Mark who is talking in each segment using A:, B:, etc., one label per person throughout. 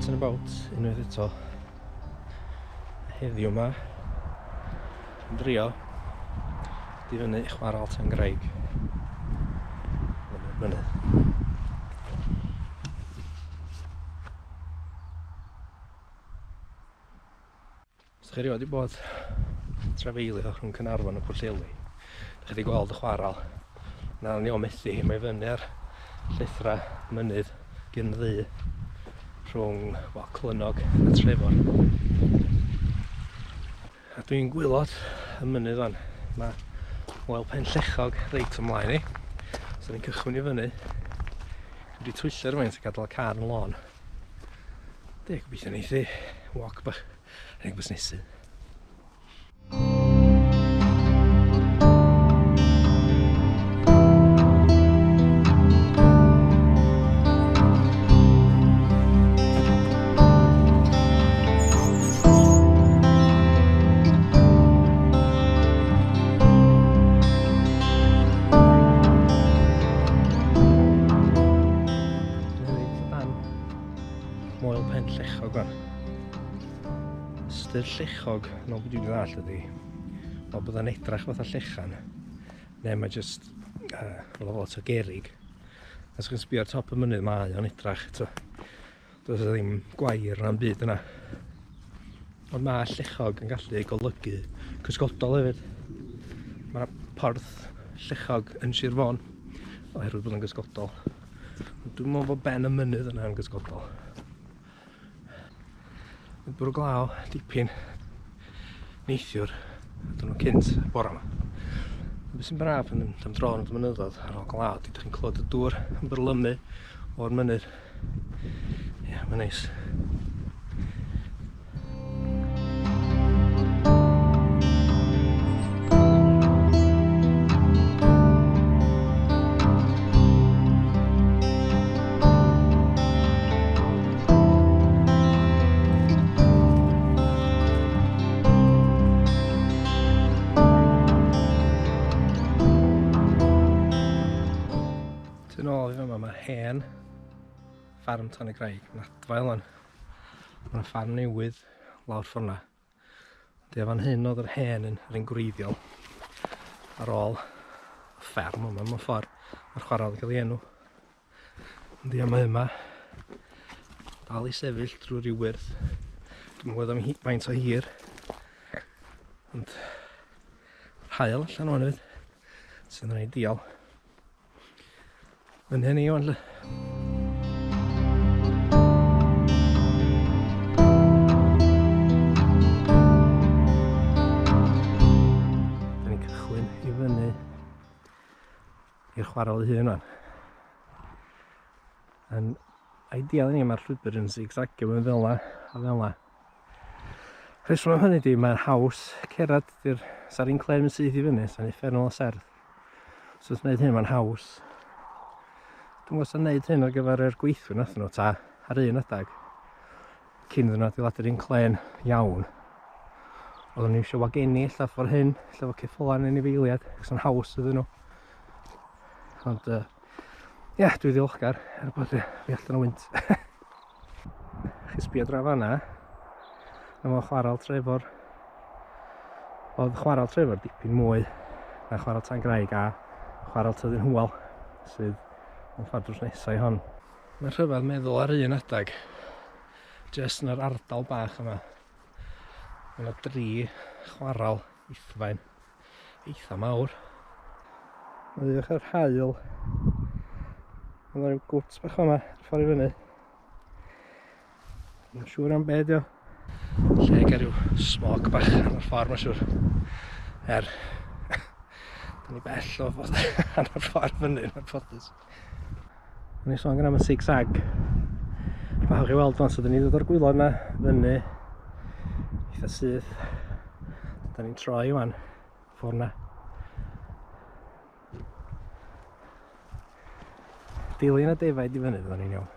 A: Out and about unwaith eto. Heddiw yma, dwi'n drio di fyny i chwarael Tan Graig. Fyny'r mynydd. Os chi erioed 'di bod trafeilio rhwng Caernarfon a Pwllheli, dych chi 'di gweld y chwarel. Na, ni o methu hi, mae fyny ar llethrau mynydd Gyn Ddu rhwng, wel, Clynnog a Trefor. A dwi'n gwylod y mynydd fan. Mae Moel Pen Llechog reit ymlaen i. So ni'n cychwyn i fyny. Dwi wedi twyllo rhywfaint a gadael y car yn lôn. De, gobeithio neith hi walk bach yn ei busnesu. Reit Moel Pen Llechog fan. Ystyr llechog, yn ôl beth dwi wedi ddall ydy, wel bydda'n edrach fatha llechan, neu mae jyst uh, fel lot o gerig. Os chi'n sbio ar top y mynydd, mae o'n edrach, eto. Does yna ddim gwair na'n byd yna. Ond mae llechog yn gallu golygu cysgodol hefyd. Mae yna porth llechog yn Sir Fôn oherwydd bod yn gysgodol. Ond dwi'n meddwl bod ben y mynydd yna yn gysgodol. Mae'n bwrw glaw dipyn neithiwr, dyn nhw cynt bore yma. Beth sy'n braf yn mynd am dro yn y mynyddoedd ar ôl glaw, dydych chi'n clywed y dŵr yn byrlymu o'r mynydd. Ie, yeah, mae'n neis. Tu nôl i fama mae hen ffarm Tan y Graig yn adfail o'n. Mae ffarm newydd lawr ffordd na. Ond fan hyn oedd yr hen yn yr un gwreiddiol ar ôl y fferm yma mewn ffordd. Mae'r chwarel yn cael ei enw. Ond ia, mae yma dal i sefyll drwy ryw wyrth. Dwi'n gwybod am faint o hir. Ond hael allan o'n hefyd. Sy'n rhaid diol. Yn hynny o'n lle. Da ni'n cychwyn i fyny i'r chwarel ei hun wan. Yn ideal i ni, mae'r llwybr yn zigzagio mewn fel yna a fel yna. Rheswm am hynny di, mae'n haws cerdded i'r sa'r un clem yn syth i fyny, sa'n uffernol o serth. So wrth wneud hyn, mae'n haws. Dwi'n gwybod sa'n wneud hyn ar gyfer yr gweithwyr nath nhw, ta ar un adeg, cyn iddyn nhw adeiladu'r un clen iawn. Oedden nhw eisiau wagenni ella ffordd hyn, ella fo ceffylau neu anifeiliaid, achos yn haws iddyn nhw. Ond, uh, ie, yeah, dwi ddiolchgar er bod fi allan o wynt. Chi sbio draw fanna, a mae chwarel Trefor. Oedd chwarel Trefor dipyn mwy na chwarel Tan Graig a chwarel Tyddyn Hywel, sydd yn ffordd drws nesau i hon. Mae'n rhyfedd meddwl ar un adeg, jyst yn yr ardal bach yma, mae yna dri chwarel ithfaen eitha mawr. Mae'n ddrych ar haul. Mae yna rhyw gwt bach yma, ar ffordd i fyny. Mae'n siŵr am be dio. Lle gael rhyw smog bach ar y ffordd, mae'n siŵr. Er, da ni bell o fod ar y ffordd fyny, yn anffodus. O'n i sôn gyda am y zig-zag. Mae hawch i weld fan, so dyn ni'n dod o'r gwylod yna, fyny, eitha syth. Da ni'n troi wan, ffordd na. Dilyn y defaid i fyny, fydden ni'n iawn.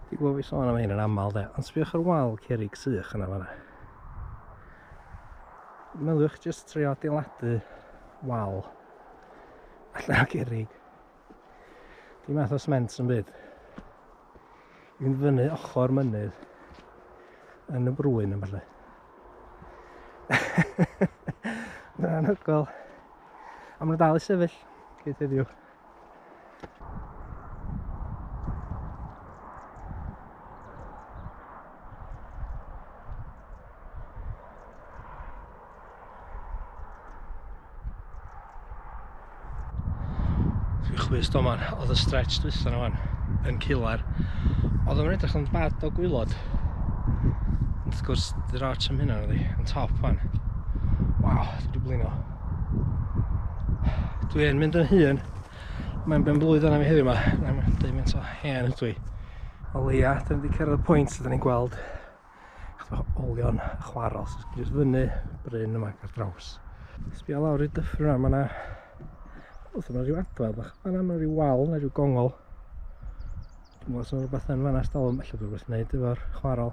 A: Dwi'n gwybod fi sôn am hyn yn aml de, ond sbiwch ar wal cerrig sych yna fanna. Meddyliwch jyst trio adeiladu wal allan o gerrig. Dim math o sment yn byd. I fynd fyny ochr mynydd. yn y brwyn a falle. Mae'n anhygoel. A maen nhw dal i sefyll hyd heddiw. Dwi'n chwys doman, oedd y stretch dwytha na wan yn killer. Oedd o'n edrych yn bad o gwylod. Ond wrth gwrs, dy'r arch am hynna, oedd yn top fan. Waw, dwi wedi blino. Dwi'n mynd yn hun. Mae'n ben blwydd yna fi heddiw yma. Mae'n dweud mynd o hen ydw i. O leia, dyn ni wedi cyrraedd y pwynt lle dyn ni'n gweld chydig bach o olion y chwarel. So, jyst fyny bryn yma ar draws. Sbio lawr i'r dyffryn yma, mae yna... Wrth yma rhyw adfail bach. Mae yna rhyw wal neu rhyw gongol. Dwi'n meddwl os yna rhywbeth yn fanna stalwm, ella bod rhywbeth wneud efo'r chwarel.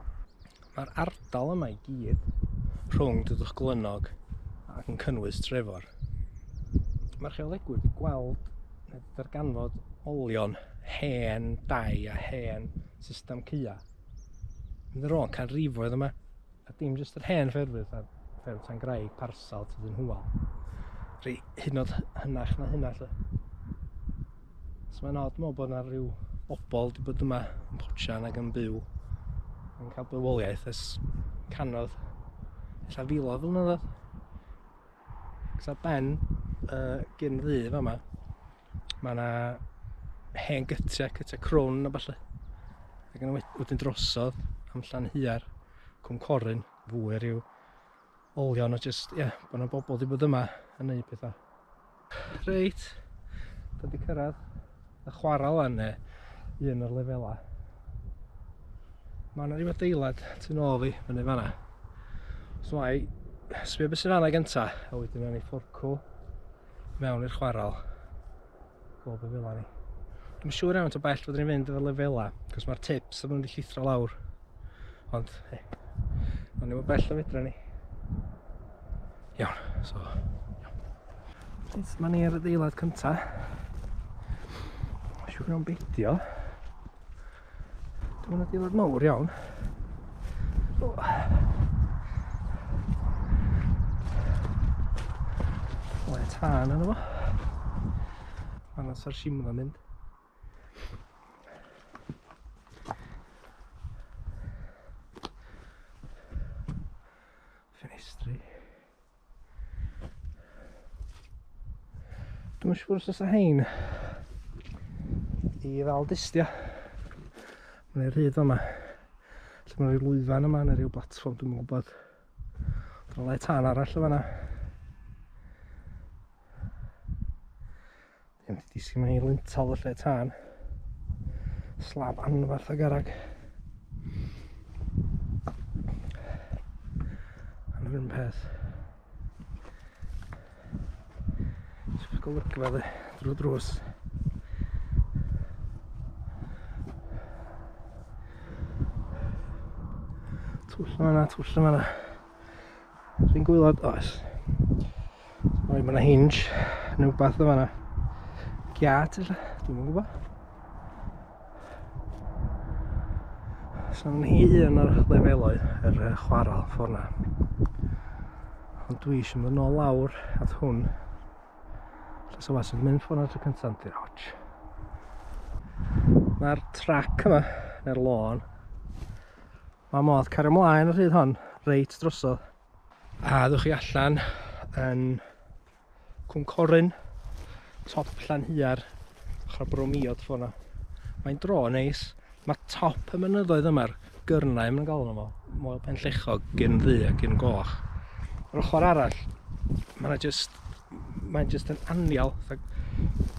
A: Mae'r ardal yma i gyd rhwng Dudwch Glynnog ac yn cynnwys Trefor. Mae'r archeolegwyr wedi gweld neu darganfod olion hen dai a hen system caeau. Mynd yn ôl canrifoedd yma, a dim jyst yr hen ffermydd, a fferm Tan Graig, Parsal, Tyddyn Hywel. Rhai hyd yn oed hynach na hynna, lle. So mae'n od meddwl bod yna rhyw bobl wedi bod yma yn potsian ac yn byw yn cael bywoliaeth ers canodd, ella filoedd o flynyddoedd. Cos ar ben gyn ddu fama, mae yna hen gytiau, cytiau crwn a ballu. Ac yna wedyn drosodd am Llanhuar, Cwm Coryn, fwy rhyw olion o just, ie, yeah, bod yna bobl wedi bod yma yn neud pethau. Reit, da wedi cyrraedd y chwarel fan neu un o'r lefelau. Mae yna rhyw adeilad tu nôl fi, fyny fanna. So mae, sbio beth sy'n fanna gynta, a wedyn awn ni fforcw mewn i'r chwarel. Gweld be fel ni. Dwi'n siŵr iawn to bell fod ni'n fynd efo lefelau, cos mae'r tips a maen nhw wedi llithro lawr. Ond, hei, ond ni'n bell o fedra ni. Iawn, so, iawn. Reit, mae ni ar adeilad cynta. Siŵr iawn beidio. Dwi'n adeilad mawr iawn. Oh. Le tân yna fo. Fanna sa'r simna mynd. Ffenestri. Dwi'n siŵr os oes hein i ddal distia. Mae'n rhyd yma. Lle mae'n rhyw lwyfan yma neu rhyw blatfform, dwi'n gwybod. Dyna le tân arall yma. Ddim wedi disgyn mewn i lintal y lle tân. Slab anferth o garreg. A'n yr un peth. Sbio golygfa dde, drwy drws. Twll yma, twll yma. Dwi'n gwylod, oes. Mae yna hinge, neu wbath o fanna. Giat, ella, dwi'n yn gwybod. So mae'n hi un o'r lefeloedd yr chwarel ffordd na. Ond dwi eisiau mynd yn ôl lawr at hwn. Lle so was yn mynd ffordd na tro cyntaf, di'r och. Mae'r trac yma, neu'r lôn, mae modd cario ymlaen ar hyd hon, reit drosodd. A ddwch chi allan yn Cwm Coryn, top Llanhuar, ochr Bro Miod ffordd na. Mae'n dro neis. Mae top y mynyddoedd yma'r gyrnau maen nhw'n galw nhw fo, Moel Penllechog, Gyrn Ddu a Gyrn Goch. Yr ochr arall, mae'n just, mae'n just yn anial,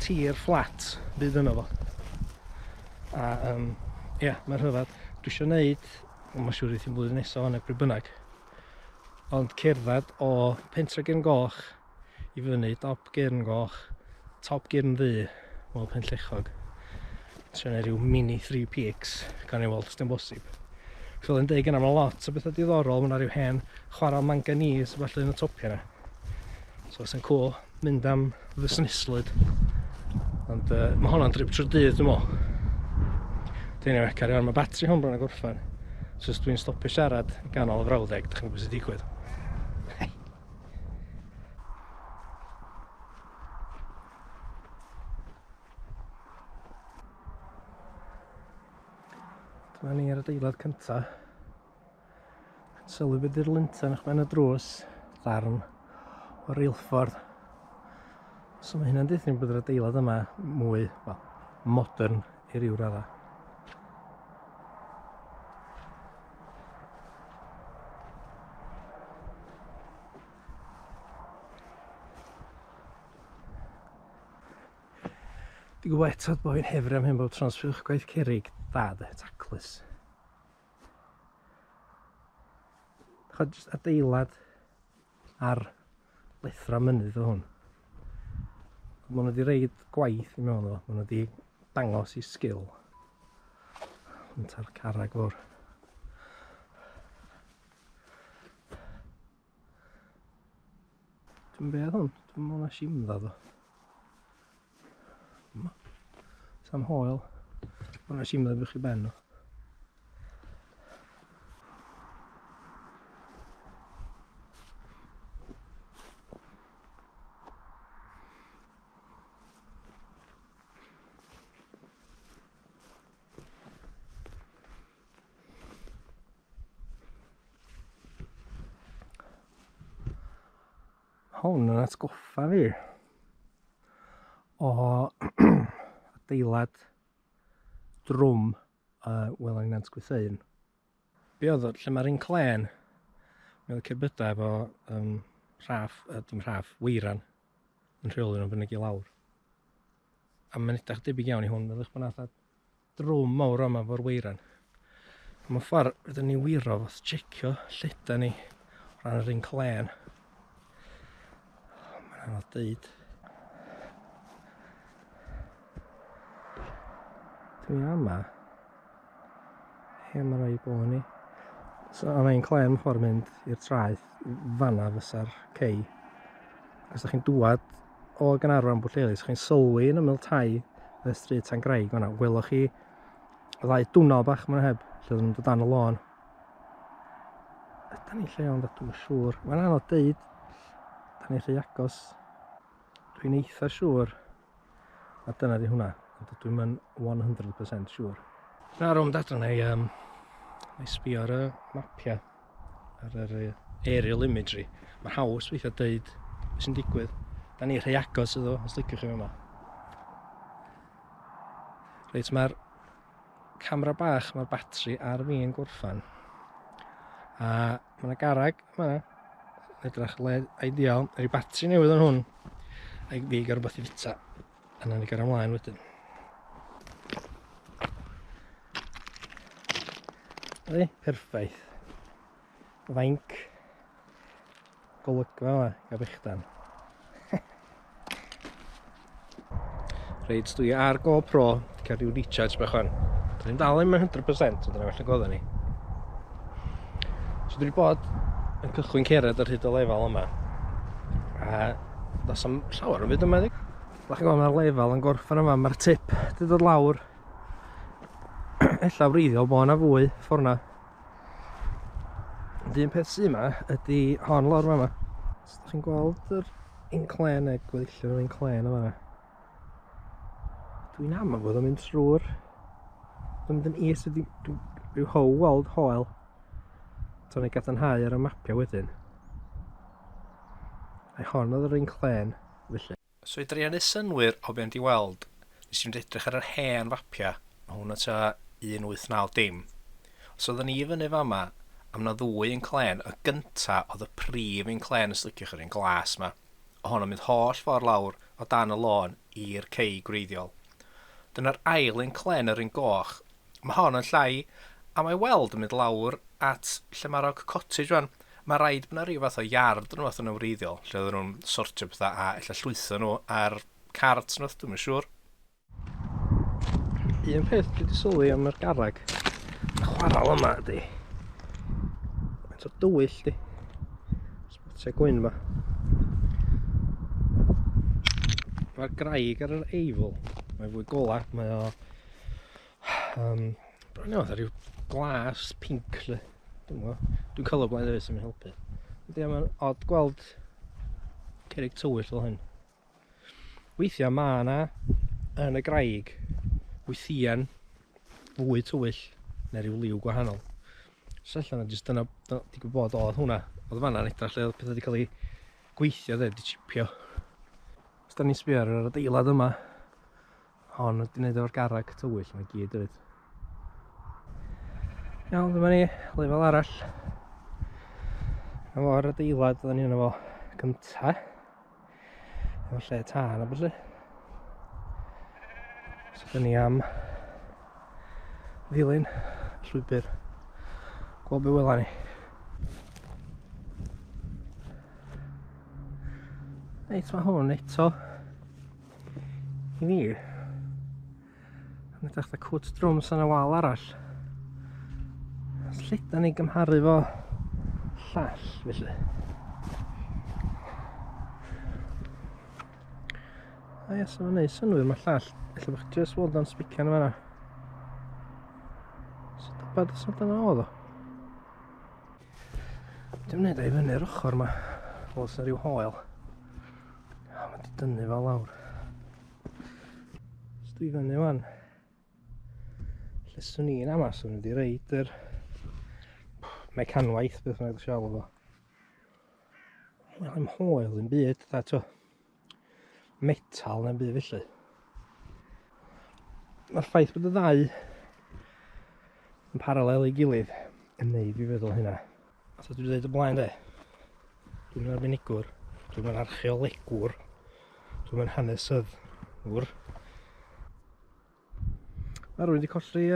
A: tir fflat fydd yno fo. A ie, yeah, mae'n rhyfedd. Dwi eisiau gwneud, wel, mae'n siŵr i flwyddyn nesaf o'n bryd bynnag, ond cerdded o Pentre Gyrn Goch i fyny dop Gyrn Goch, top Gyrn Ddu, Moel Penllechog. Trio neud rhyw mini 3 peaks, gawn ni weld os di'n bosib. Fel yn deud gyna, mae lot o bethau diddorol, mae yna rhyw hen chwarel manganese falle yn y topiau yna. So sy'n cool mynd am fusneslyd. Ond mae hwnna'n drip trwy'r dydd, dwi'n meddwl. Dwi'n anyway, carry on, mae batri hwn bron a gorffan. So os dwi'n stopio siarad yn ganol y frawddeg, dych chi'n gwybod sy'n digwydd. Dyma ni ar adeilad cynta. Sylwi beth yw'r luntan o'ch ben y drws, ddarn o reilffordd. So mae hynna'n deutha ni bod yr adeilad yma mwy, wel, modern i ryw radda. Dwi'n gwybod eto bod fi'n hefri am hyn bob tro'n sbiwch gwaith cerrig da de, taclus. Chod, jyst adeilad ar lethra mynydd o hwn. Maen nhw wedi reid gwaith i mewn o, maen nhw wedi dangos i sgil. Ynta'r carreg fawr. Dwi'n be oedd hwn? Dwi'n meddwl na simdda ddo. Sam hoel. Mae yna simdda bych i ben nhw. Hwn yn atgoffa fi o adeilad drwm welon ni'n Nant Gwrtheyrn. Be oedd o, lle mae'r un clen, mi oedd y cerbydau efo rhaff, dim rhaff, weiran yn rheoli nhw'n fyny i lawr. A mae'n edrych debyg iawn i hwn, meddwch bod 'na fatha drwm mawr yma efo'r weiran. A mewn ffordd, rydyn ni wiro fath checio lleda ni o ran yr un clen. Mae'n anodd deud. Dwi ama. He, mae rhaid bod ni. So, o'na un clen mewn ffordd mynd i'r traeth fanna fysa'r cei. Os ydych chi'n dŵad o Gaernarfon Bwllheli, os chi'n sylwi yn ymyl tai y stryd Tan Graig fanna, welwch chi y ddau dwnnel bach ma'n heb, lle oedden nhw'n dod dan y lôn. Ydan ni'n lle ond dwi'n siŵr. Mae'n anodd deud, da ni'n rhy agos. Dwi'n eitha siŵr a dyna di hwnna, ond dwi'n mynd 100% siŵr. Na, rownd adra na i, na i sbio ar y mapiau, ar yr aerial imagery. Mae'n haws weithiau deud beth sy'n digwydd. Da ni rhy agos iddo, os liciwch chi yma. Reit, mae'r camera bach, mae'r batri ar fi'n gorffan. A mae yna garreg yma, edrych le ideal. Yr batri newydd yn hwn, a fi gael rhywbeth i fita. A na ni gael ymlaen wedyn. Ydy, perffaith. Fainc golygfa yma, gael bechdan. Reit, dwi ar GoPro, cael rhyw recharge bach o'n. Dwi'n dal ddim yn 100%, ond dyna well nag oedden ni. So dwi wedi bod yn cychwyn cered ar hyd y lefel yma. A does am llawer o fyd yma, ddi. Fel chi'n gweld, mae'r lefel yn gorffen yma, mae'r tip wedi dod lawr. Ella wreiddiol bod yna fwy ffordd na. Ond un peth sydd yma ydy hon lawr yma. Os ydych chi'n gweld yr inclên neu gweddillion yr inclên yma. Dwi'n am fod o'n mynd trwy'r... Dwi'n mynd yn is, ydy, rhyw how weld hoel. To'n ei gadarnhau ar y mapiau wedyn. Ai hon oedd yr inclên, felly. So i dreial neud synnwyr o be o'n di weld, nes i fynd edrych ar yr hen fapia, ma' hwn o tua 1890 dim. So oedden ni i fyny fama, a ma' 'na ddwy inclên, y gynta oedd y prif inclên os liciwch yr un glas 'ma. O hon yn mynd holl ffordd lawr o dan y lôn i'r cei gwreiddiol. Dyna'r ail inclên yr un goch, Mae hon yn llai, a mae weld yn mynd lawr at lle mae Rock Cottage rwan. Mae rhaid bod yna rhyw fath o iard yn rhywbeth yn y wreiddiol, lle oedden nhw'n sortio pethau a ella llwytho nhw ar cart nhw, dwi'm yn siŵr. Un peth dwi wedi sylwi am yr garreg, y chwaral yma ydy, mae'n so dywyll di, spotiau gwyn yma. Mae'r graig ar yr Eifl, mae'n fwy gola, mae o. Bron iawn, fatha rhyw glas pinc lle. Dwi'n gwybod. Dwi'n colourblind hefyd sy'n helpu. Ydy, mae'n od gweld cerrig tywyll fel hyn. Weithiau mae yna yn y graig wythïen fwy tywyll neu rhyw liw gwahanol. So allan na jyst dyna, digwydd bod oedd hwnna. Oedd fanna'n edrych lle oedd pethau wedi cael ei gweithio dde, wedi chipio. Os da ni'n sbio ar yr adeilad yma, hon wedi gwneud efo'r garreg tywyll yma gyd hefyd. Iawn, dyma ni, lefel arall. Efo'r adeilad oedden ni yno fo gynta. Efo lle tân a ballu. So dyn ni am ddilyn llwybr. Gweld be wela ni. Reit, mae hwn eto i fi. Yn edrych fatha cwt drwms yn y wal arall. Lle da ni gymharu fo llall, felly? A ie, so mae'n neud synnwyr, mae llall. Ella bod chi jyst weld o'n sbician yn fanna. So dybad os dyna oedd o. Dwi'n gwneud o i fyny'r ochr yma. Fel os yna rhyw hoel. O, mae di dynnu fel lawr. Os dwi fyny wan. Lle swn i'n ama, swn i wedi reid yr mecanwaith, beth bynnag ddech alw fo. Wel, ddim hoel ddim byd, dda, to. Metal neu'n byd felly. Mae'r ffaith bod y ddau yn paralel i gilydd yn neud fi feddwl hynna. Fatha dwi wedi dweud o blaen de, dwi'n arbenigwr, dwi'n archeolegwr, dwi'n hanesyddwr. Mae rhywun wedi colli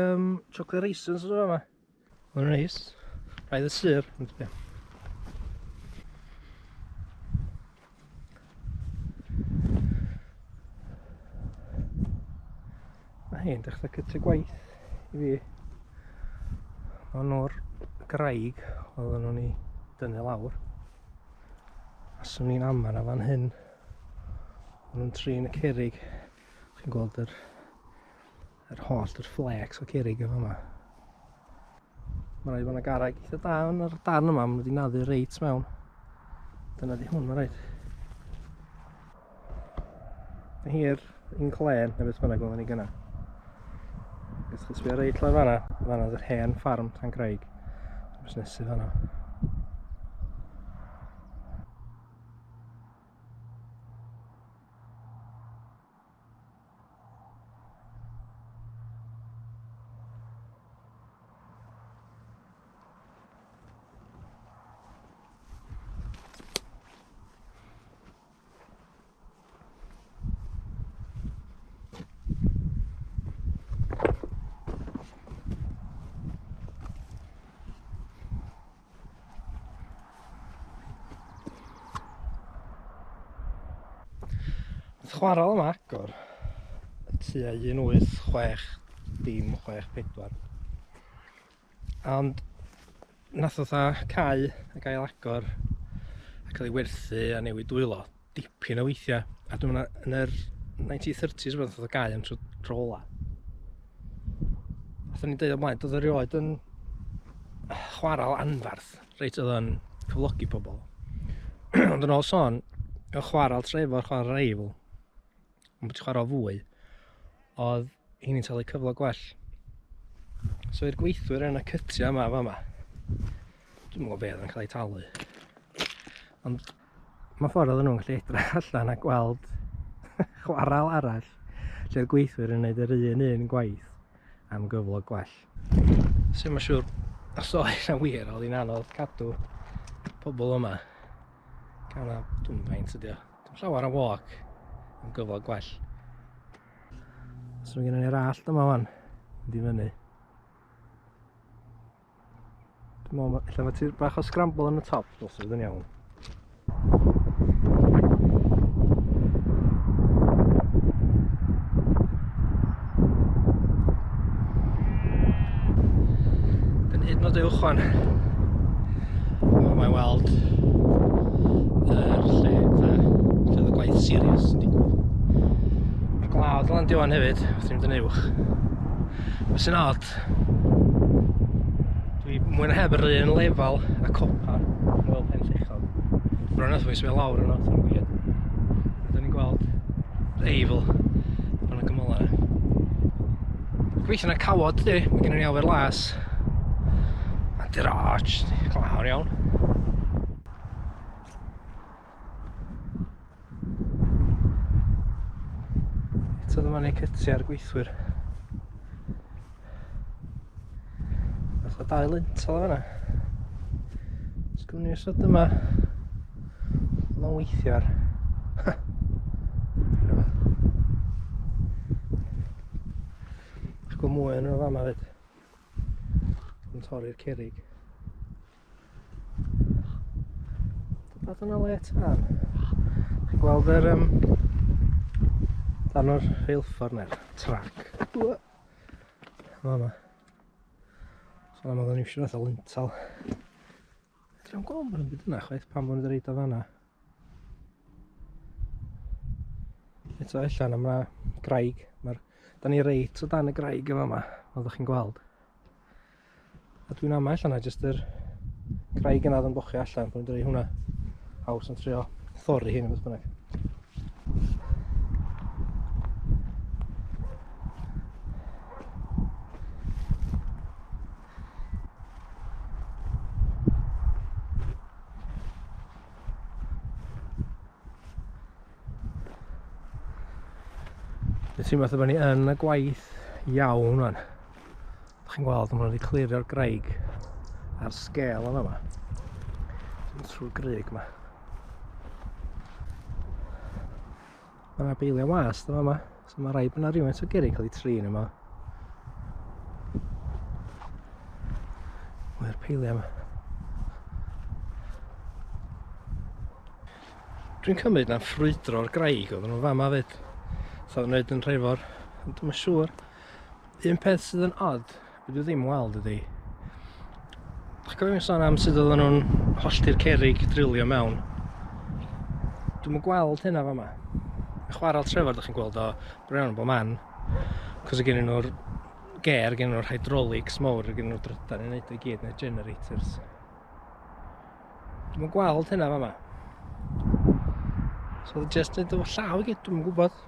A: chocolate raisins yn yma. Mae'n neis. Rhaid y sur. Mae hyn dechrau cytio gwaith i fi. Ond o'r graig oedden nhw'n ei dynnu lawr. A swn i'n amau na fan hyn. O'n nhw'n trin y cerrig. Chi'n gweld yr holl, yr flakes o cerrig efo yma. Mae rhaid bod yna garreg eitha da yn yr darn yma, maen nhw wedi naddu reit mewn. Dyna di hwn, mae rhaid. Mae hi'r inclên, neu beth bynnag oedden ni gynna. Os chi'n sbio reit lawr fanna, fanna oedd yr hen ffarm Tan Graig. Busnesu fanna. Chwaral yma agor tua 1860 64. Ond nath o tha cau ac ail agor a cael ei werthu a newid dwylo dipyn o weithiau. A dwi'n meddwl yn yr 1930s rhywbeth nath o gau am tro ola. Fatha ni'n deud o blaen, doedd o erioed yn chwaral anfarth. Reit oedd o'n cyflogi pobl. Ond yn ôl sôn, y chwaral Trefor, chwaral Reifl, ond bod chwaral fwy, oedd hi'n talu cyflog gwell. So i'r gweithwyr yn y cytiau yma, fama, dwi'n gwybod beth yn cael ei talu. Ond mae ffordd oedden nhw'n gallu edrych allan a gweld chwaral arall lle'r gweithwyr yn gwneud yr un un gwaith am gyflog gwell. So mae'n siŵr, os oedd yna wir, oedd hi'n anodd cadw pobl yma. Cael na, dwi'n faint ydi o. Dwi'n llawer o walk am gyflog gwell. So mae gennym ni'r allt yma wan, mynd i fyny. Dwi'n meddwl, ella mae tir bach o scramble yn y top, dylse fod yn iawn. Dyn hyd yn oed uwch wan. Mae'n weld yr lle, lle oedd y gwaith serious yn digwydd. Mae'r glaw 'di landio wan hefyd, wrth i mynd yn uwch. Be sy'n odd, Mwy na heb yr un lefel a copa yn weld Pen Llechog. Bron nath fi sbio lawr yno, sy'n weird. A da ni'n gweld Eifl yn y gymylau yna. Gobeithio na cawod di, mae gen i ni awyr las. A dy'r arch, glawr iawn. Eto dyma ni cytiau'r gweithwyr. Fatha dau lintel o fanna. Sgwn i os oedd dyma oedd o'n weithio ar. Rhyfedd. Chwil mwy yn y fama fyd. Yn torri'r cerrig. Tybed yna le tân. Chi'n gweld yr dan o'r rheilffordd neu'r trac. Fama. So am oedden ni eisiau fatha lintel. Fedra i'm gweld bod yn byd yna chwaith pam bod nhw wedi reid o fanna. Eto allan am na graig. Mae'r, da ni reit o dan y graig yn fama, fel ydych chi'n gweld. A dwi'n amau allan na jyst yr graig yna oedd yn bochio allan, bod nhw'n dweud hwnna. Haws yn trio thorri hyn beth bynnag. Dwi'n teimlo fatha bod ni yn y gwaith iawn wan. Dach chi'n gweld, maen nhw wedi clirio'r graig ar sgêl yn yma. Trwy'r grug yma. Mae yna beiliau wast yma yma, so mae rhaid bod yna rhywfaint o gerrig cael ei trin yma. Mae'r peiliau yma. Dwi'n cymryd na ffrwydro'r graig oedden nhw'n fama fyd. So oedden nhw'n yn Nhrefor, ond dwi'm yn siŵr. Un peth sydd yn odd, be dwi ddim weld ydi, Dach chi'n cofio fi sôn am sut oedden nhw'n hollti'r cerrig drilio mewn? Dwi'm yn gweld hynna fama. Y chwarel Trefor dach chi'n gweld o bron bob man. Cos gen nhw'r ger, gen nhw'r hydraulics mawr, gen nhw'r drydan i wneud o i gyd, neu generators. Dwi'm yn gweld hynna fama. So oedd just neud efo llaw i gyd, dwi'm yn gwybod.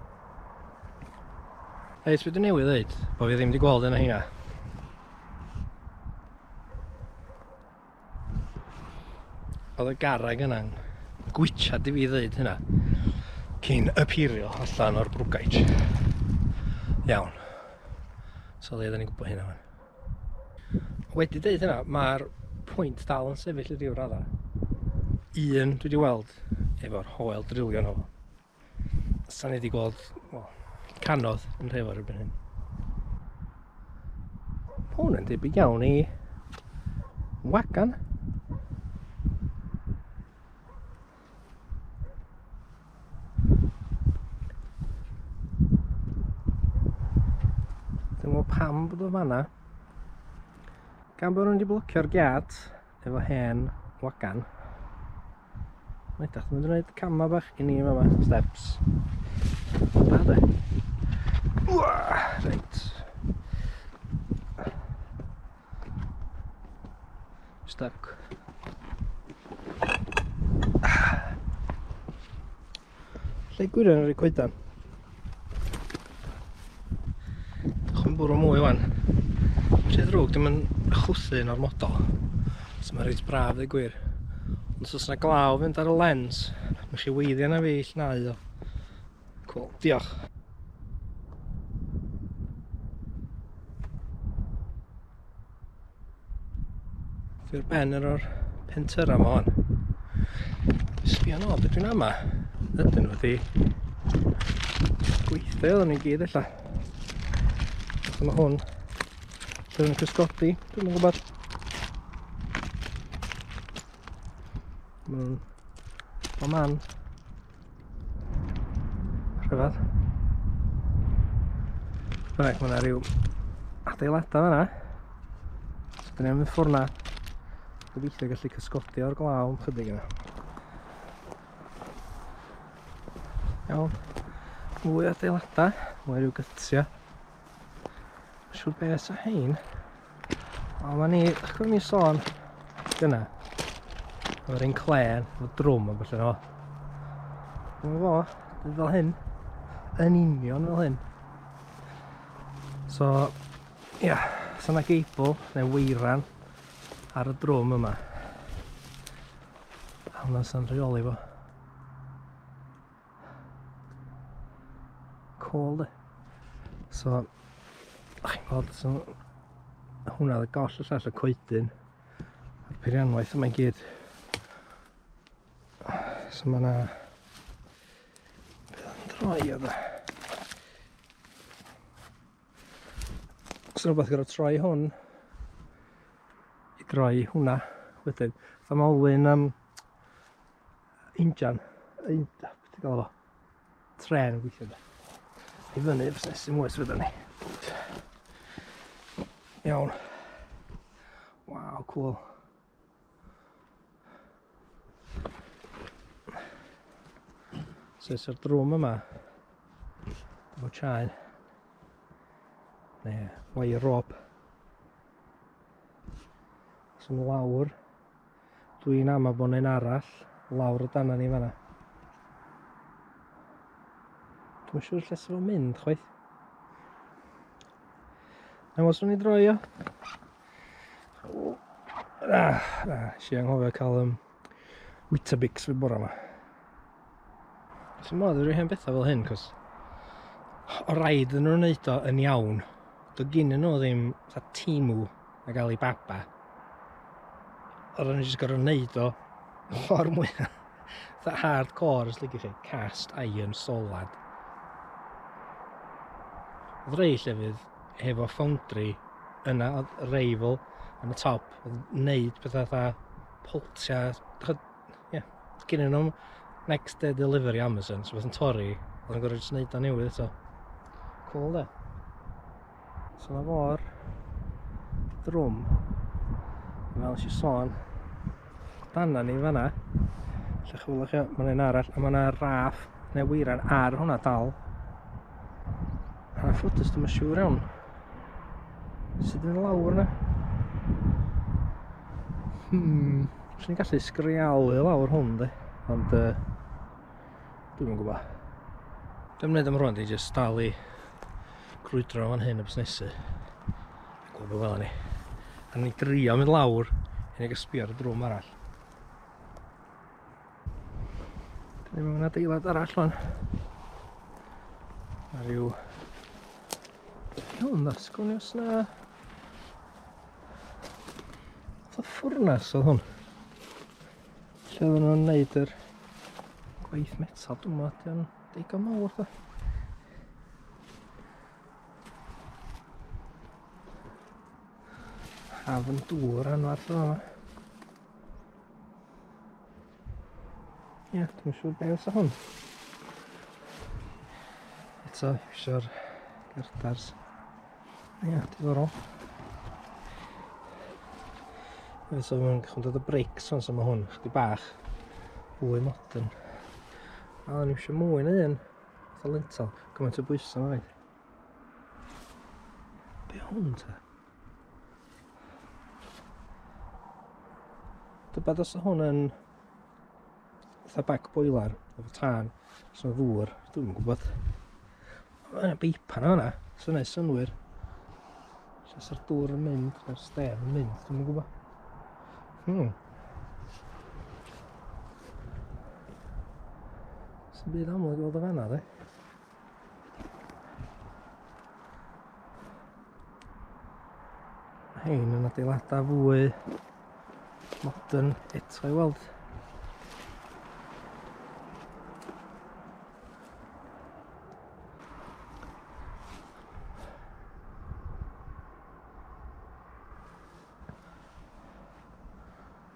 A: Reit, be dwi newydd ddeud, bo fi ddim wedi gweld yna hynna. Oedd y garreg yna'n gwitsiad i fi ddeud hynna cyn ypirio allan o'r brwgaij. Iawn. So le ni'n gwybod hynna. Wedi deud hynna, mae'r pwynt dal yn sefyll i ryw radda. Un dwi wedi weld efo'r hoel drilio nhw. Sa'n ni wedi gweld, well, canodd yn Nhrefor erbyn hyn. Hwn yn debyg iawn i wagan. Dwi'n gwybod pam bod o fanna. Gan bod nhw wedi blocio'r giat efo hen wagan. Mae'n edrych yn gwneud camau bach i ni yma, steps. Da de. Reit. Stuck. Lle gwirion ar y coedan? Chwm bwrw mwy wan. Rhy ddrwg, dim yn chwythu yn ormodol. So mae'n reit braf dweud gwir. Ond os oes yna glaw fynd ar y lens, mae chi weiddi yna fi llnau o. Cool, diolch. Dwi ar ben yr o'r pentyra yma hon. Sbio nôl, beth dwi'n ama? Ydyn nhw wedi gweithio oedden nhw i gyd ella. Fatha mae hwn. Lle nhw'n cysgodi, dwi'n yn gwybod. Mae nhw'n o man. Rhyfedd. Bynnag, mae yna rhyw adeiladau fanna. So, dyn ni am mynd ffwrdd na. Gobeithio gallu cysgodi o'r glaw am chydig yna. Iawn. Mwy o adeiladau, mwy rhyw gytiau. Siwr beth sa hein. Wel, ma ni, chwilio ni sôn dyna. Efo'r un clen, efo drwm a felly no. Dyma fo, dwi fel hyn. Yn union fel hyn. So, ia, yeah, so yna geibl neu weiran ar y drwm yma. A hwnna sy'n rheoli fo. Cool, de. So, chi'n gweld, so, hwnna oedd y goll y llall y coedyn. A'r peirianwaith yma i gyd. So mae yna... Beth yn droi oedd e? So rhywbeth gyda troi hwn i droi hwnna wedyn. Fatha mae olwyn um, injan, un, beth ti'n gael fo? Tren yn gweithio da. I fyny busnesu mwy sydd ni. Iawn. Waw, cool. So, so'r drwm yma, efo chain, neu wire rope. So, lawr, Dwi'n ama bod un arall lawr o dana ni fanna. Dwi'n siŵr lle sy'n mynd chwaith. Na os o'n i droi o. Ah, ah, si anghofio cael Weetabix fi bore yma. Sy'n modd i hen bethau fel hyn, cos o raid yn nhw'n wneud o yn iawn. Do gyn nhw ddim fatha Temu ag Alibaba. Oedden nhw jyst gorfod wneud o ffordd mwy fatha hardcore os licio chi. Cast iron solad. Oedd rei llefydd hefo foundry yna, oedd rei fel yn y top, oedd wneud pethau fatha poltia, ie, yeah, gynnu nhw next day delivery Amazon, so beth yn torri, oedd yn gorfod jyst wneud o newydd eto. Cool de. So na fo'r drwm, fel nes i sôn, dana ni fanna, lle chwilwch chi, mae'n un arall, a mae yna raff neu weiran ar hwnna dal. A'n ffodus, dwi'n siŵr iawn. Sut yn lawr yna? Swn i'n gallu sgrialu lawr hwn, di. Ond, dwi'm yn gwybod. Dwi'n mynd am rwan, di jyst dal i grwydro fan hyn y busnesu. A gweld be welwn ni. A ni drio mynd lawr i ni gael sbio ar y drwm arall. Dyn ni mewn adeilad arall fan. Mae rhyw... Iawn, na, sgwn i os na... Fatha ffwrnas oedd hwn. Lle oedden nhw'n neud yr gwaith metal, dwi'n meddwl, di o'n digon mawr da. Hafn dŵr anfarth o yma. Ie, dwi'n siŵr be fysa hwn. Eto, iwsio'r girdars. Ie, diddorol. Eto, mae'n chwilio dod o brics hwn, so mae hwn chydig bach fwy modern. A o'n iwsio mwy na un, fatha lintel, gymaint o bwysau mae'n rhaid. Be hwn ta? Tybed os hwn yn fatha back boiler efo tân, os yna ddŵr, dwi'm yn gwybod. Mae yna beipan yna, sy'n gwneud synnwyr. Os o'r dŵr yn mynd, neu'r stêm yn mynd, dwi'm yn gwybod. Sy'n byd amlwg i weld o fanna, de. Hein yn adeiladau fwy modern eto i weld.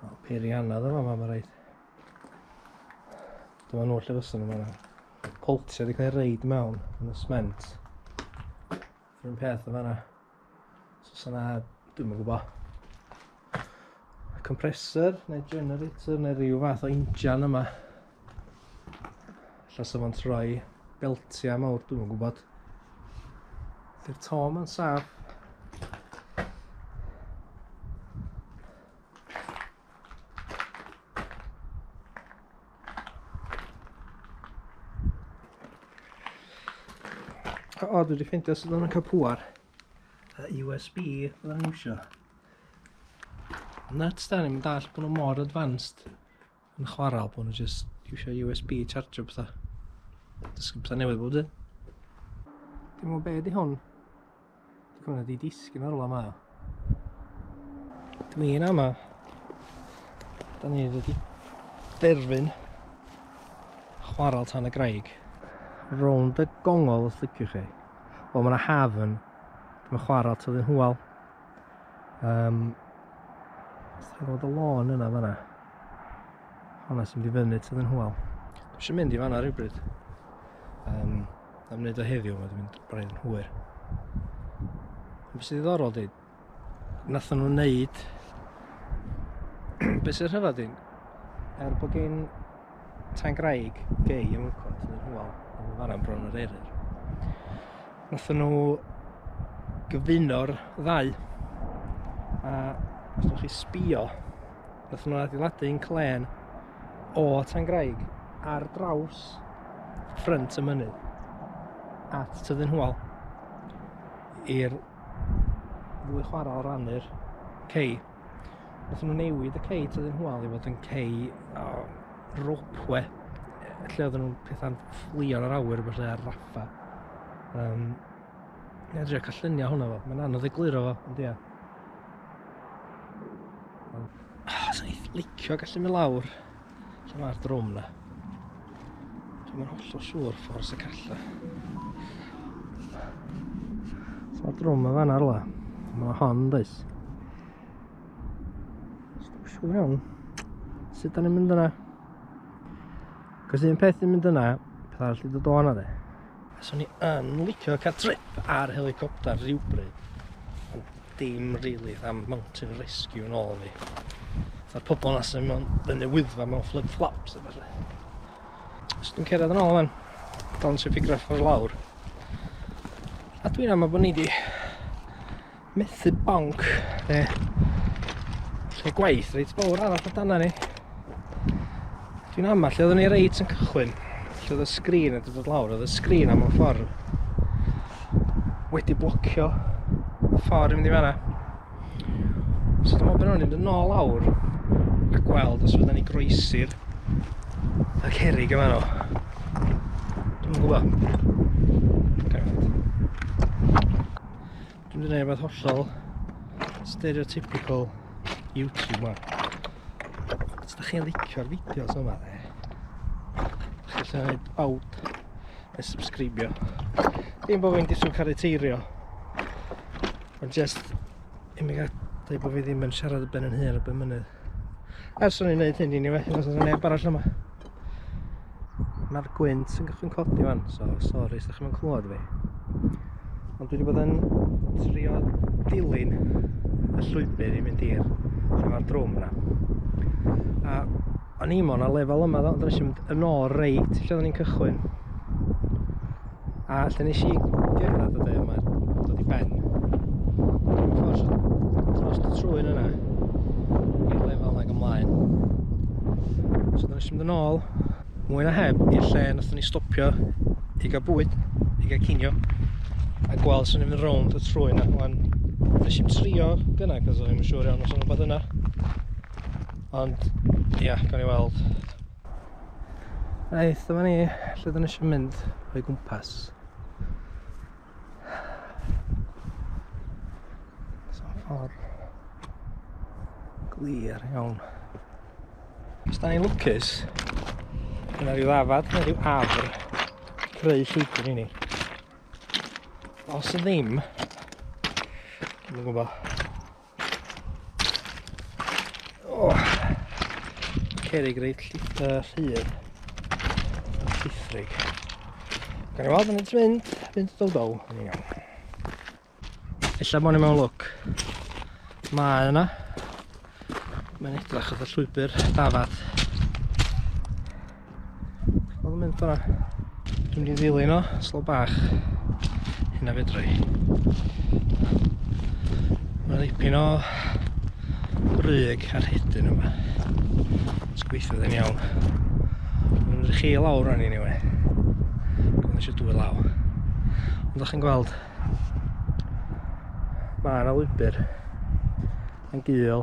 A: O, peiriannau yma, mae rhaid. Dyma nhw lle fysa nhw fan'na. Poltia wedi cael ei reid mewn yn y sment. Yr un peth o fan'na. So sa na, dwi'm yn gwybod. Compressor neu generator neu rhyw fath o injan yma. Ella sa fo'n troi beltiau mawr, dwi'm yn gwybod. Ydy'r to yma'n saff? O, dwi wedi ffeindio sydd yn cael pŵar. USB fyddan nhw'n iwsio. Nuts da, ni'n dall bod nhw mor advanced yn chwaral bod nhw just iwsio USB charger pethau. Dysgu pethau newydd bob dydd. Dim ond be di hwn. Dwi'n cymryd di disgyn ar ôl yma. Dwi'n ama. Da ni wedi derfyn chwaral Tan y Graig. Rownd y gongol os liciwch chi. Wel, mae yna hafn. Dwi'n chwaral Tyddyn Hwal. Os ti'n gweld y lôn yna fanna. Honna sy'n mynd i fyny Tyddyn Hwal. Dwi eisiau mynd i fanna rhywbryd. Am wneud o heddiw, mae dwi'n mynd braidd yn hwyr. Ond beth sy'n ddiddorol di, nathon nhw wneud... Beth sy'n rhyfedd di, er bod gen Tan Graig gei yn Wncon, Tyddyn Hwal, yn fanna'n bron yr Eryr. Nathon nhw gyfuno'r ddau. A os ydych chi sbio, nathon nhw adeiladu un clen o Tan Graig ar draws ffrynt y mynydd at Tyddyn Hwal i'r ddwy chwaral rannu'r cei. Nathon nhw newid y cei Tyddyn Hwal i fod yn cei o ropwe, lle oedden nhw'n pethau'n fflio yn yr awyr felly ar raffa. Ie, drio cael lluniau hwnna fo. Mae'n anodd egluro fo, ond ia. Oh, swn i'n licio gallu mynd lawr lle mae'r drwm na. Dwi'm yn hollol siŵr ffordd sy'n calla. So mae'r drwm yn fanna rwla. Mae hon, does? Dwi'n siŵr iawn. Sut da ni'n mynd yna? Cos un peth yn mynd yna, peth arall i dod o yna de. Swn i yn licio cael trip ar helicopter rhywbryd. Ond dim really am mountain rescue yn ôl fi. Fatha'r pobl na sy'n mewn fyny Wyddfa mewn flip-flops a falle. So dwi'n cerdded yn ôl fan. Dal yn trio ffigur ffordd lawr. A dwi'n aml bod ni di methu bonc neu lle gwaith reit fawr arall o dana ni. Dwi'n aml lle oeddwn ni reit yn cychwyn, lle oedd y sgrin yn dod lawr, oedd y sgrin am y ffordd wedi blocio ffordd i mynd i fanna. So dwi'n meddwl bod nhw'n mynd yn ôl lawr a gweld os fydden ni groesi'r y cerrig yma nhw. Dwi'n gwybod. Dwi'n mynd i wneud rhywbeth hollol stereotypical YouTube ma. Os da chi'n licio'r fideos yma, de, chi'n gallu gwneud bawd neu subscribio. Dim bod fi'n disgwyl cael ei teirio, ond just i mi gael dweud bod fi ddim yn siarad y ben yn hun ar ben mynydd. Ers o'n i'n gwneud hyn anyway, os oes neb arall yma. Mae'r gwynt yn gychwyn codi fan, so sori os ydych chi'n clywed fi. Ond dwi wedi bod yn trio dilyn y llwybr i mynd i'r lle mae'r drwm yna. A o'n i mon ar lefel yma, ond nes i mynd yn ôl reit lle oedden ni'n cychwyn. A lle nes i gerdded o de yma, dod i ben. Dwi'n ffordd dros y trwyn yna i'r lefel nag ymlaen. So nes i mynd yn ôl, mwy na heb, i'r lle nathon ni stopio i gael bwyd, i gael cinio, a gweld swn i'n mynd rownd y trwyn yna. Wan, nes i'm trio gynna, cos o'n i'm yn siŵr iawn os o'n rhywbeth yna. Ond, ia, gawn ni weld. Reit, dyma ni, lle dyn ni eisiau mynd o'i gwmpas. So, ffordd glir iawn. Os da ni'n lwcus, yna rhyw ddafad neu rhyw afr creu llwybr i ni. Os ddim, dwi'm yn gwybod. Oh, cerrig reit rhydd, llithrig. Gawn ni weld yn mynd, mynd dow dow, yn iawn. Ella bod ni mewn lwc. Mae yna. Mae'n edrych oedd y llwybr dafad. Oedd yn mynd fyna. Dwi'n mynd i ddilyn o, slo bach. Hynna fedra i. Mae'n dipyn o bryg ar hedyn yma. Os gobeithio fydd yn iawn. Mae'n mynd i chi lawr o'n i anyway. Gwyd eisiau dwy law. Ond o'ch chi'n gweld, mae yna lwybr yn gul,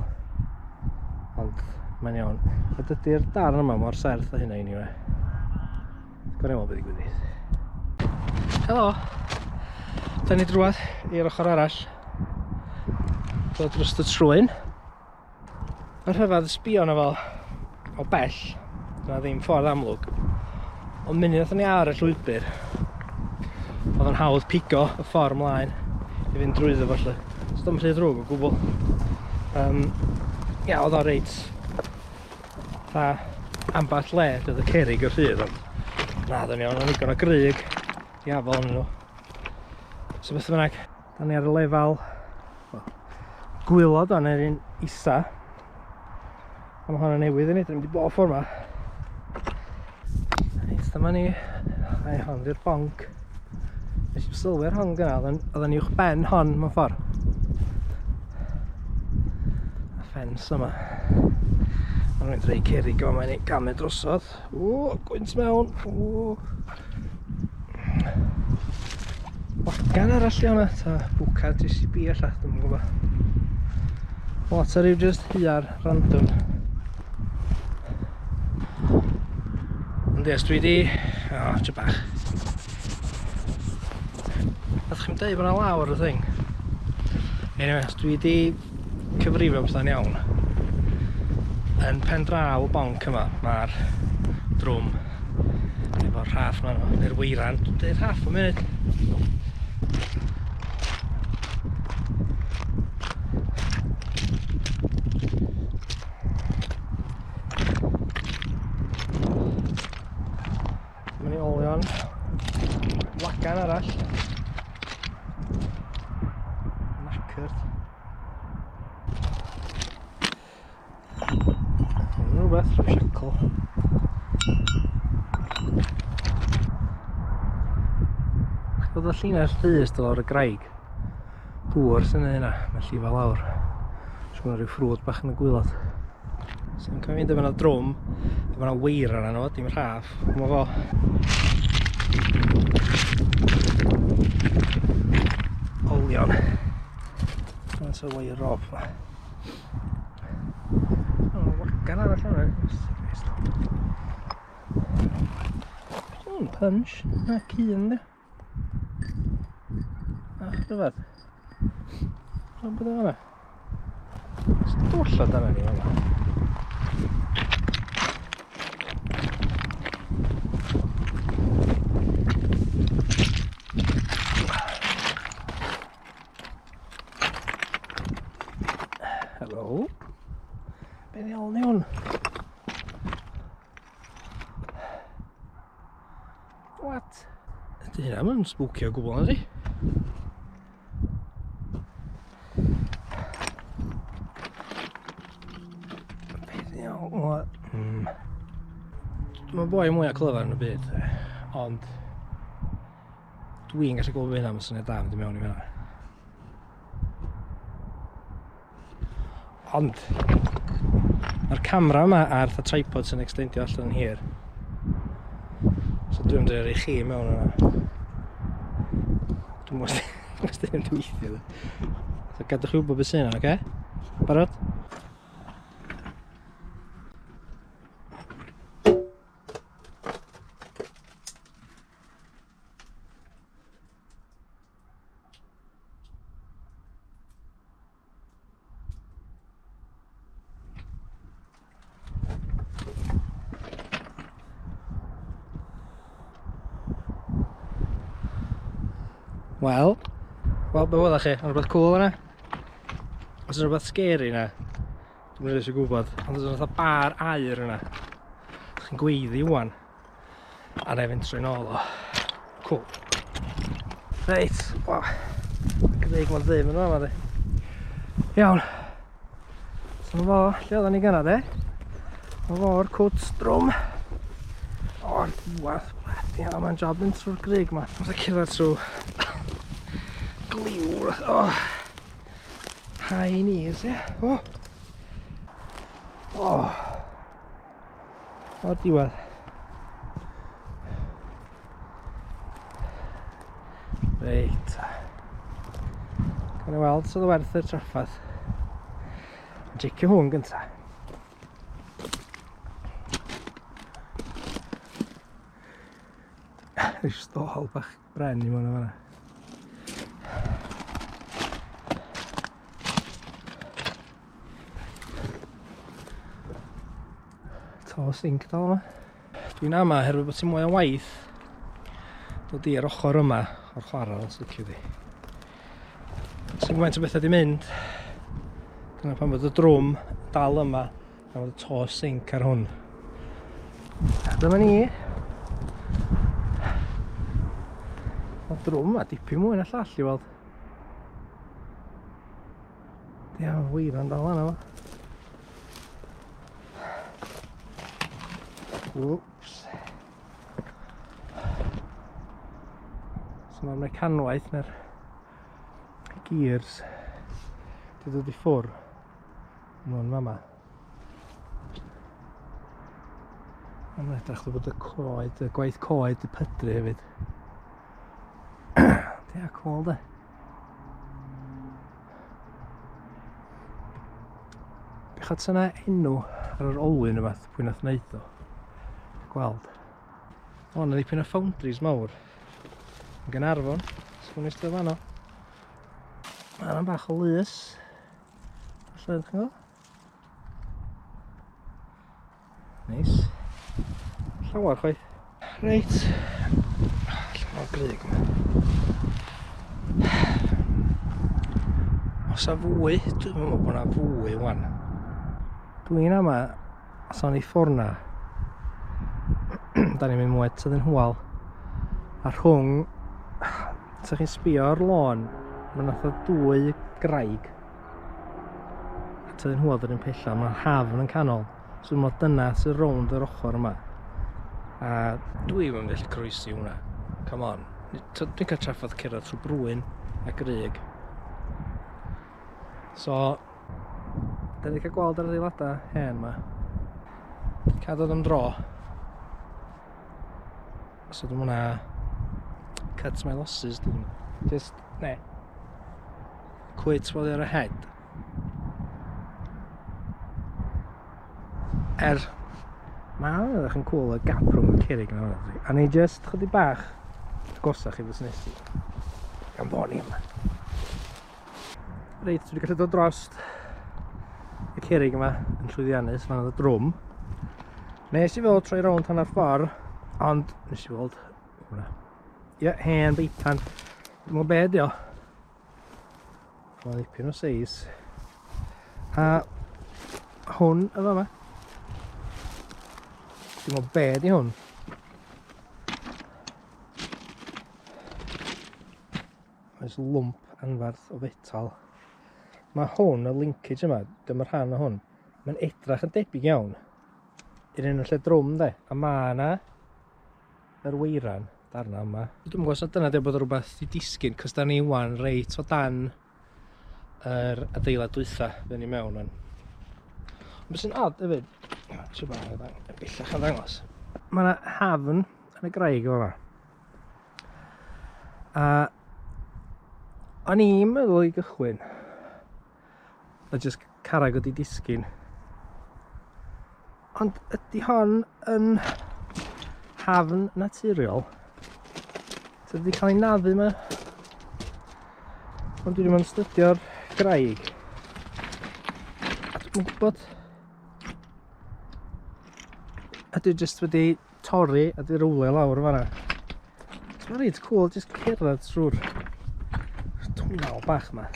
A: ond mae'n iawn. A dydy'r darn yma mor serth â hynna anyway. Gwneud weld beth ddigwyddith. Helo! Da ni drwad i'r ochr arall. Dod dros y trwyn. Mae'n rhyfedd sbio na fel o bell. Dyna ddim ffordd amlwg. Ond munud nathon ni ar y llwybr, oedd yn hawdd pigo y ffordd mlaen i fynd drwyddo fo 'lly. So dim rhy ddrwg o gwbl. Ia, oedd o reit fatha ambell le, doedd y cerrig y rhydd, ond na, do'n iawn, o'n ddigon o grug i afel yn nhw. So beth bynnag, da ni ar y lefel, well, gwylod o'n yr un isa. A mae hwnna newydd i ni, da ni'n mynd i bob ffordd ma. Reit, dyma ni. Ai, hon di'r bonc. Nes i'm sylwi ar hon gyna, oedd yn uwch ben hon mewn ffordd. A ffens yma. Mae'n rhaid rei cerrig yma, mae'n ei gamu drosodd. O, gwynt mewn. O. Wagan arall di hwnna, ta bwcad JCB alla, dwi'm yn gwybod. Lot o ryw just huar random. Ond yes, dwi di... O, oh, tyd bach. Nath chi'n dweud bod yna lawr y thing. Anyway, os dwi di cyfrifo pethau'n iawn, yn pen draw y bonc yma, mae'r drwm efo'r rhaff yma, neu'r weiran, dwi'n dweud rhaff am munud. Dyma ni olion wagan arall. Knackered. Rhywbeth, rhyw siacl. Oedd y llinell llys dod o'r y graig. Dŵr sy'n yna, mae'n llifo lawr. So mae rhyw ffrwd bach yn y gwylod. So yn cofio fynd efo yna drwm, efo yna weir arno fo, dim rhaff. Mae fo. Olion. Dyna sy'n wire rope ma. O, wagan arall yna. Punch. Na, cyn di. Ach, rhyfedd. Dwi'n bod yna. Stwll o dyna ni fan'na. Helo. Be ddiawl ni hwn? What? Ydy hynna yn spooky o gwbl, ydy? Be ddiawl? Dwi'n boi mwyaf clyfar yn y byd, ond dwi'n gallu gwybod hynna am syniad da mynd i mewn i fyna. Ond mae'r camera yma a'r fatha tripod sy'n extendio allan yn hir. So dwi'n mynd i roi chi mewn yna. Dwi'n mwyn ddim yn weithio. So gadwch chi wybod beth sy'n yna, oce? Barod? Wel, be welech chi? Ond rhywbeth cool yna? Os yna rhywbeth scary yna, dwi'n rili eisiau gwybod. Ond oes yna fatha bar aur yna. Chi'n gweiddi wan. A na i fynd trwy nôl o. Cool. Reit, waw. Grug ma'n ddim yn fama di. Iawn. So ma fo, lle oedden ni gynna de? Ma fo'r cwt drwm. O'r diwedd. Bloody hell, mae'n job mynd trwy'r grug ma. Mae'n cerdded trwy gliw. Oh. High knees, ie. Oh. Oh. O'r diwedd. Reit. Gawn ni weld sydd werth y trafferth. Checio hwn gynta. Rhyw stôl bach bren i mewn o fanna. To sinc dal yma. Dwi'n ama oherwydd bod ti'n mwy o waith dod i'r ochr yma o'r chwarel, os licio di. Sy'n gymaint o bethau di mynd. Dyna pan bod y drwm dal yma, a bod y to sinc ar hwn. A dyma ni. Mae'r drwm yma dipyn mwy na llall i weld. Ia, wir yn dal yna fo. Whoops. So mae'r mecanwaith neu'r gears di dod i ffwr mewn fama. Mae'n edrych fel bod y coed, y gwaith coed, y pydru hefyd. Ia, cool de. Bechod sy'n enw ar yr olwyn yma, pwy nath wneud o. Gweld. O, na ddipyn o foundries mawr. Yn Gaernarfon, sgwn i stedd fanno. Mae yna bach o lys. Falle, ydych chi'n gweld? Neis. Llawer chwaith. Reit. Allan o'r grug yma. Os a fwy, dwi'n meddwl bod yna fwy wan. Dwi'n ama, os o'n i ffwrdd na, da ni'n mynd mwy tyddyn hwal. A rhwng, sa chi'n sbio ar lôn, mae'n fatha dwy graig. A tyddyn hwal yr un pella, mae'n hafn yn canol. So dwi'n meddwl dyna sy'n rownd yr ochr yma. A dwi ddim yn gallu croesi hwnna. Come on. Dwi'n cael trafferth cerdded trwy brwyn a grug. So, da ni wedi cael gweld yr adeiladau hen yma. Cael dod am dro. So dwi'n mwna cut my losses, dwi'n Just, ne. Quit while you're ahead. Mae'n edrych yn cool y gap rhwng y cerrig yna. A ni just chydig bach agosach i fusnesu. Gan bod ni yma. Reit, dwi wedi gallu dod drost y cerrig yma yn llwyddiannus, fan oedd y drwm. Nes i fod troi rownd hanner ffordd, ond nes i weld hwnna. Ie, hen beipan. Dwi'n meddwl be ydi o. Mae'n ddipyn o seis. A hwn y fama. Dwi'n meddwl be di hwn. Oes lwmp anferth o fetal. Mae hwn, y linkage yma, dyma'r rhan o hwn, mae'n edrach yn debyg iawn i'r un yn lle drwm de. A mae yna yr weiran darna yma. Dwi'n gwybod os na dyna di bod rhywbeth i disgyn, cos da ni wan reit o dan yr adeilad dwytha fyny mewn wan. Ond beth sy'n odd hefyd, trio bach yn bellach yn ddangos. Mae yna hafn yn y graig yma. A o'n i'n meddwl i gychwyn a just carreg wedi disgyn. Ond ydy hon yn hafn naturiol? Sydd wedi cael ei naddu yma? Ond dwi ddim yn stydio'r graig. A dwi'n gwybod. Ydy jyst wedi torri a di rowlio lawr fanna. So mae'n reit cool just cerdded trwy'r twnnel bach yma.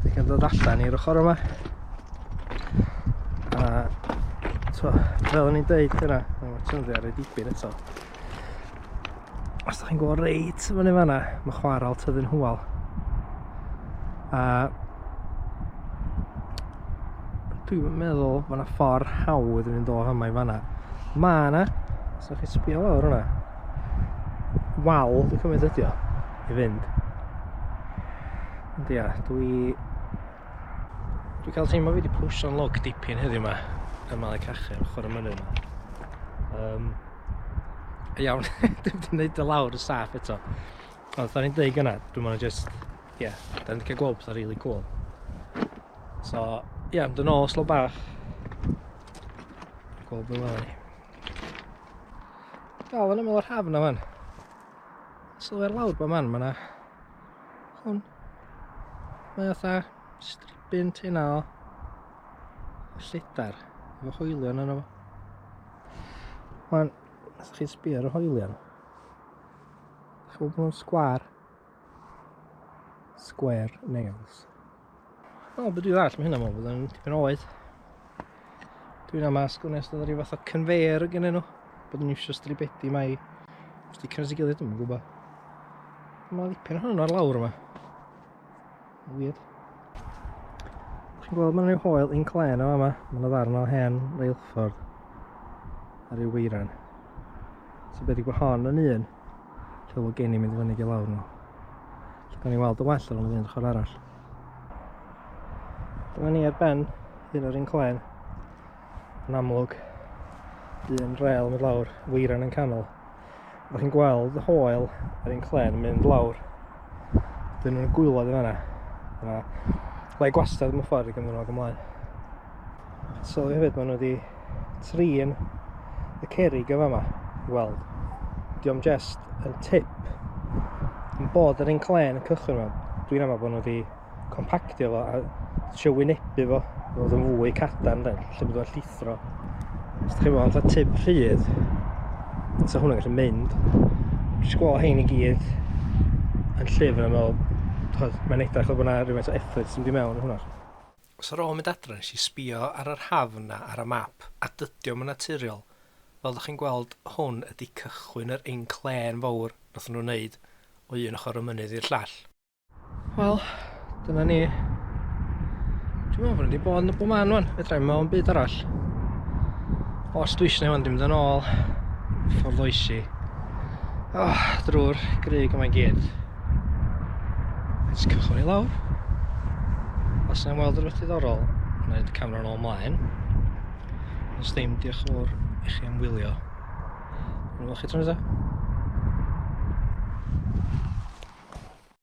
A: Dwi'n cael dod allan i'r ochr yma. A to, fel o'n i'n deud yna, mae'n tyfu ar ei dibyn eto. Os da chi'n gweld reit fyny fanna, mae chwaral tyddyn hwal. A dwi'n meddwl bod yna ffordd hawdd i fynd o yma i fanna. Mae yna, os ydych chi'n sbio lawr hwnna, wal, dwi'n cymryd ydi o, i fynd. Ond ia, dwi cael teimlo fi wedi pwsio'n lwc dipyn heddiw yma, ym Malu Cachu, ochr y mynydd yma. Iawn, dwi'n wedi gwneud y lawr y saff eto. Ond da ni'n deud gynna, dwi'n meddwl just, ie, yeah, da ni'n cael gweld pethau really cool. So, ie, yeah, mynd yn ôl slow bach. Gweld be welwn ni. Dal yn ymyl o'r hafn na fan. Sylwer lawr bo man, mae 'na hwn. Mae fatha stribyn tynna o lledar efo hoelion yno fo. Wan, os chi'n sbio ar y hoelion, chi'n gweld bod nhw'n sgwâr. Square nails. O, beth dwi'n ddall, mae hynna'n meddwl bod yn tipyn o oed. Dwi'n ama sgwnes oedd rhyw fath o conveyor gynnyn nhw. Bod yn iwsio stribedi mae i sticio at ei gilydd, dwi'm yn gwybod. Mae dipyn ohonyn nhw ar lawr yma. Weird. Chi'n gweld mae'n rhyw hoel inclên o yma. Mae yna ddarn o hen reilffordd ar ryw weiran. So beth i bod hon yn un lle oedd gen i mynd fyny i lawr nhw. Lle gawn ni weld y well ar ôl fynd ochr arall. Dyma ni ar ben un o'r inclên. Yn amlwg, un rêl yn mynd lawr, weiran yn canol. Ydych chi'n gweld y hoel ar inclên yn mynd lawr. Dyn nhw'n gwaelod yn fanna. Yna, lai gwastad mewn ffordd i gymryd nhw ag ymlaen. Sylwi hefyd, maen nhw wedi trin y cerrig yn fama i weld. Dio'm just yn tip yn bod yr inclên yn cychwyn yma. Dwi'n amau bod nhw wedi compactio fo a trio wynebu fo i fod yn fwy cadarn, de, lle bod o'n llithro. Os ydych chi'n meddwl fatha tip rhydd, so hwnna'n gallu mynd. Dwi'n gweld hein i gyd yn llyfr a meddwl, ch'od, mae'n edrych fel bod yna rhywfaint o effort sy'n mynd i mewn i hwnna. So ar ôl mynd adra nes i sbio ar yr hafn 'na ar y map, a dydy o'm yn naturiol. Fel dach chi'n gweld, hwn ydy cychwyn yr inclên fawr nath nhw wneud o un ochr y mynydd i'r llall. Wel, dyna ni. Dwi'n meddwl bod ni wedi bod yn y bob man wan. Fedra i'm meddwl am byd arall. Os dwi eisiau wan, dwi'n mynd yn ôl ffordd oesi. Oh, drwy'r grug yma i gyd. Jyst cychwyn i lawr. Os yna'n weld rhywbeth diddorol, wna i y camera yn ôl ymlaen. Os ddim, diolch yn fawr i chi am wylio. Dwi'n weld chi tro nesaf.